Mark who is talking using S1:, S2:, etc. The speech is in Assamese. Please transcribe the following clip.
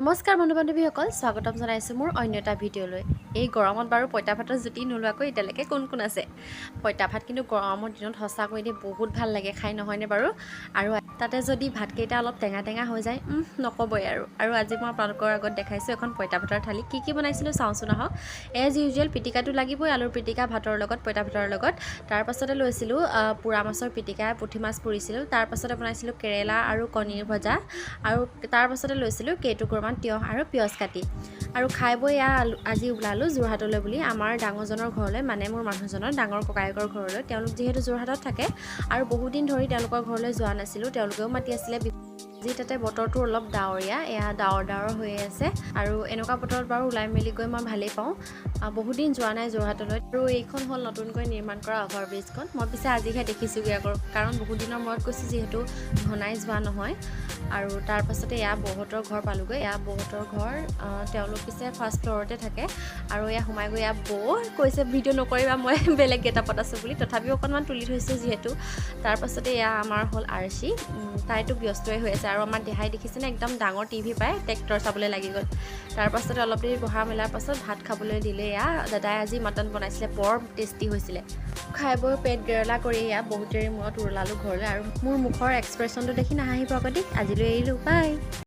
S1: নমস্কাৰ বন্ধু বান্ধৱীসকল, স্বাগতম জনাইছোঁ মোৰ অন্য এটা ভিডিঅ'লৈ। এই গৰমত বাৰু পঁইতা ভাতৰ জুতি নোলোৱাকৈ এতিয়ালৈকে কোন কোন আছে? পঁইতা ভাত কিন্তু গৰমৰ দিনত সঁচাকৈ দেই বহুত ভাল লাগে খাই, নহয়নে বাৰু? আৰু তাতে যদি ভাতকেইটা অলপ টেঙা টেঙা হৈ যায়, নক'বই আৰু। আৰু আজি মই আপোনালোকৰ আগত দেখাইছোঁ এখন পঁইতা ভাতৰ থালি। কি কি বনাইছিলোঁ চাওঁচোন আহক। এজ ইউজুৱেল পিটিকাটো লাগিবই, আলুৰ পিটিকা ভাতৰ লগত, পঁইতা ভাতৰ লগত। তাৰপাছতে লৈছিলোঁ পোৰা মাছৰ পিটিকা, পুঠি মাছ পুৰিছিলোঁ। তাৰপাছতে বনাইছিলোঁ কেৰেলা আৰু কণীৰ ভজা আৰু তাৰপাছতে লৈছিলোঁ কেইটুকুৰামান তিয়ঁহ আৰু পিঁয়াজ কাটি। আৰু খাই বৈ এয়া আজি ওলালোঁ যোৰহাটলৈ বুলি, আমাৰ ডাঙৰজনৰ ঘৰলৈ, মানে মোৰ মানুহজনৰ ডাঙৰ ককায়েকৰ ঘৰলৈ। তেওঁলোক যিহেতু যোৰহাটত থাকে আৰু বহুদিন ধৰি তেওঁলোকৰ ঘৰলৈ যোৱা নাছিলোঁ, তেওঁলোকেও মাতি আছিলে। আজি তাতে বতৰটো অলপ ডাৱৰীয়া, এয়া ডাৱৰ ডাৱৰ হৈ আছে আৰু এনেকুৱা বতৰত বাৰু ওলাই মেলি গৈ মই ভালেই পাওঁ। বহুত দিন যোৱা নাই যোৰহাটলৈ। আৰু এইখন হ'ল নতুনকৈ নিৰ্মাণ কৰা অভাৰব্ৰিজখন। মই পিছে আজিহে দেখিছোঁগৈ আকৌ, কাৰণ বহুত দিনৰ মূৰত গৈছোঁ যিহেতু ঘনাই যোৱা নহয়। আৰু তাৰপাছতে এয়া বৌহঁতৰ ঘৰ পালোগৈ। এয়া বৌহঁতৰ ঘৰ। তেওঁলোক পিছে ফাৰ্ষ্ট ফ্ল'ৰতে থাকে। আৰু এয়া সোমাই গৈ এয়া বৌ কৈছে, "ভিডিঅ' নকৰিবা, মই বেলেগ গেটআপত আছোঁ" বুলি। তথাপিও অকণমান তুলি থৈছোঁ যিহেতু। তাৰপাছতে এয়া আমাৰ হ'ল আৰ্চি, তাইতো ব্যস্তই হৈ আছে। আৰু আমাৰ দেহাই দেখিছেনে, একদম ডাঙৰ টিভি পাই ট্ৰেক্টৰ চাবলৈ লাগি গ'ল। তাৰপাছতে অলপ দেৰি বহা মেলাৰ পাছত ভাত খাবলৈ দিলে। এয়া দাদাই আজি মটন বনাইছিলে, বৰ টেষ্টি হৈছিলে। খাই বৈ পেট গেৰলা কৰি এয়া বহুত দেৰিৰ মূৰত ওলালোঁ ঘৰলৈ। আৰু মোৰ মুখৰ এক্সপ্ৰেশ্যনটো দেখি নাহাঁহিব আকৌ দেই। আজিলৈ এৰিলোঁ, বাই।